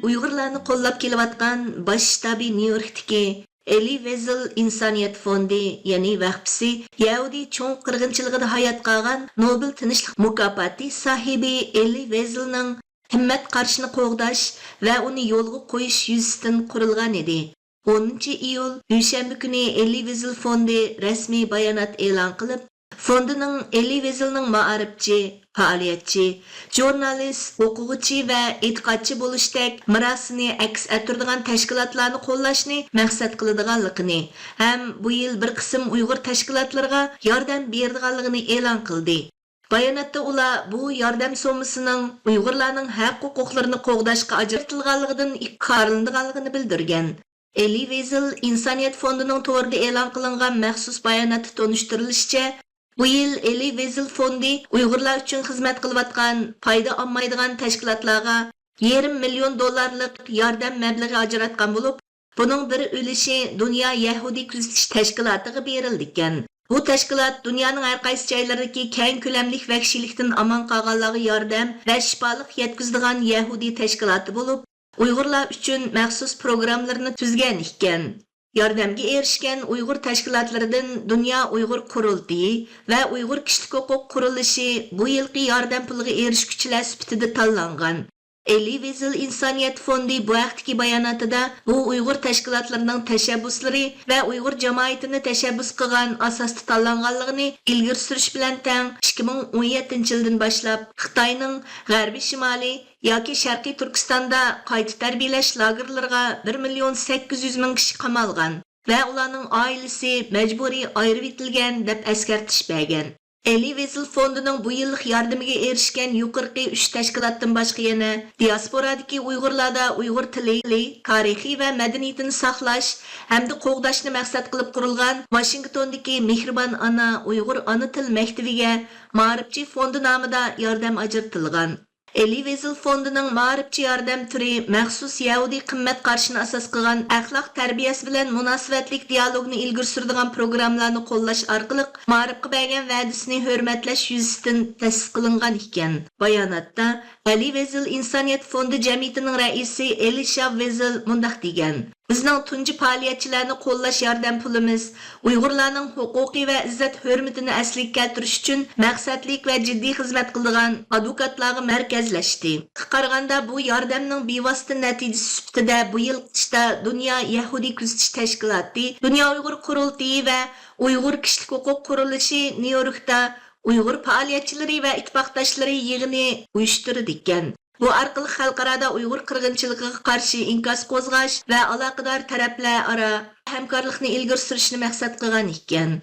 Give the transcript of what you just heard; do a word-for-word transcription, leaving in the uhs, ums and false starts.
ئۇيغۇرلارنى قوللاپ كېلىۋاتقان باش شتابى نيۇ يوركتىكى ئېلى ۋېزېل ئىنسانىيەت فوندى، يەنى ۋەخپىسى، يەھۇدىي چوڭ قىرغىنچىلىقىدا ھايات قالغان نوبېل تىنچلىق مۇكاپاتى ساھىبى ئېلى ۋېزېلنىڭ قىممەت قارىشىنى قوغداش ۋە ئۇنى يولغا قويۇش يۈزىسىدىن قۇرۇلغان ئىدى. ئونىنچى ئىيۇل، يۈزشەنبە كۈنى ئېلى ۋېزېل فوندى رەسمىي بايانات ئېلان قىلىپ، فوندىنىڭ ئېلى ۋېزېلنىڭ مائارىپچى، پائالىيەتچى، ژۇرنالىست، ئوقۇغۇچى ۋە ئېتىقادچى بولۇشتەك مىراسىنى ئەكس ئەتتۈرىدىغان تەشكىلاتلارنى قوللاشنى مەقسەت قىلىدىغانلىقىنى ھەم بۇ يىل بىر قىسىم ئۇيغۇر تەشكىلاتلىرىغا ياردەم بېرىدىغانلىقىنى ئېلان قىلدى. باياناتتا ئۇلار بۇ ياردەم سوممىسىنىڭ ئۇيغۇرلارنىڭ ھەق-ھوقۇقلىرىنى قوغداشقا ئاجرىتىلغانلىقىدىن ئىپتىخارلىنىدىغانلىقىنى بىلدۈرگەن. ئېلى ۋېزېل ئىنسانىيەت فوندىنىڭ تورىدا ئېلان قىلىنغان مەخسۇس باياناتتا تونۇشتۇرۇلۇشىچە، بۇ يىل ئېلى ۋېزېل فوندى ئۇيغۇرلار ئۈچۈن خىزمەت قىلىۋاتقان پايدا ئالمايدىغان تەشكىلاتلارغا يېرىم مىليون دوللارلىق ياردەم مەبلىغى ئاجراتقان بولۇپ، بۇنىڭ بىر ئۈلۈشى دۇنيا يەھۇدىي كۆزىتىش تەشكىلاتىغا بېرىلىدىكەن. بۇ تەشكىلات دۇنيانىڭ ھەر قايسى جايلىرىدىكى كەڭ كۆلەملىك ۋەھشىيلىكتىن ئامان قالغانلارغا ياردەم ۋە شىپالىق يەتكۈزىدىغان يەھۇدىي تەشكىلاتى بولۇپ، ئۇيغۇرلار ئۈچۈن مەخسۇس پروگراممىلىرىنى تۈزگەن ئىكەن. ياردەمگە ئېرىشكەن ئۇيغۇر تەشكىلاتلىرىدىن دۇنيا ئۇيغۇر قۇرۇلتىيى ۋە ئۇيغۇر كىشىلىك ھوقۇق قۇرۇلۇشى بۇ يىلقى ياردەم پۇلىغا ئېرىشكۈچىلەر سۈپىتىدە تاللانغان. ئېلى ۋېزېل ئىنسانىيەت فوندى بۇ ھەقتىكى باياناتىدا بۇ ئۇيغۇر تەشكىلاتلىرىنىڭ تەشەببۇسلىرى ۋە ئۇيغۇر جامائىتىنى تەشەببۇس قىلغان ئاساستا تاللانغانلىقىنى ئىلگىرى سۈرۈش بىلەن تەڭ، ئىككى مىڭ ئون يەتتىنچى يىلدىن باشلاپ خىتاينىڭ غەربىي شىمالىي ياكى شەرقىي تۈركىستاندا قايتا تەربىيەلەش لاگېرلىرىغا بىر مىليون سەككىز يۈز مىڭ كىشى قامالغان ۋە ئۇلارنىڭ ئائىلىسى مەجبۇرىي ئايرىۋېتىلگەن، دەپ ئەسكەرتىش بەرگەن. ئېلى ۋېزېل فوندىنىڭ بۇ يىللىق ياردىمىگە ئېرىشكەن يۇقىرىقى ئۈچ تەشكىلاتتىن باشقا يەنە دىياسپورادىكى ئۇيغۇرلاردا ئۇيغۇر تىلى، تارىخى ۋە مەدەنىيىتىنى ساقلاش ھەمدە قوغداشنى مەقسەت قىلىپ قۇرۇلغان ۋاشىنگتوندىكى مېھرىبان ئانا ئۇيغۇر ئانا تىل مەكتىۋىگە مائارىپچى فوندى نامىدا ياردەم ئاجرىتىلغان. ئېلى ۋېزېل فوندىنىڭ مائارىپچى ياردەم تۈرى مەخسۇس يەھۇدىي قىممەت قارىشىنى ئاساس قىلغان ئەخلاق تەربىيەسى بىلەن مۇناسىۋەتلىك دىئالوگنى ئىلگىرى سۈرىدىغان پروگراممىلارنى قوللاش ئارقىلىق مائارىپقا بەرگەن ۋەدىسىنى ھۆرمەتلەش يۈزىسىدىن تەسىس قىلىنغان ئىكەن. باياناتتا ئەلى ۋېزېل ئىنسانىيەت فوندى جەمئىيىتىنىڭ رەئىسى ئېلىشا ۋېزېل مۇنداق دېگەن: بىزنىڭ تۇنجى پائالىيەتچىلەرنى قوللاش ياردەم پۇلىمىز ئۇيغۇرلارنىڭ ھوقۇقى ۋە ئىززەت-ھۆرمىتىنى ئەسلىگە كەلتۈرۈش ئۈچۈن مەقسەتلىك ۋە جىددىي خىزمەت قىلىدىغان ئادۋوكاتلارغا مەركەزلەشتى. قارىغاندا، بۇ ياردەمنىڭ بىۋاسىتە نەتىجىسى سۈپىتىدە بۇ يىل قىشتا دۇنيا يەھۇدىي كۆزىتىش تەشكىلاتى، دۇنيا ئۇيغۇر قۇرۇلتىيى ۋە ئۇيغۇر كىشىلىك ھوقۇق قۇرۇلۇشى نيۇ يوركتا ئۇيغۇر پائالىيەتچىلىرى ۋە ئىتتىپاقداشلىرى يىغىنى ئۇيۇشتۇرىدىكەن. بۇ ئارقىلىق خەلقئارادا ئۇيغۇر قىرغىنچىلىقىغا قارشى ئىنكاس قوزغاش ۋە ئالاقىدار تەرەپلەر ئارا ھەمكارلىقنى ئىلگىرى سۈرۈشنى مەقسەت قىلغان ئىكەن.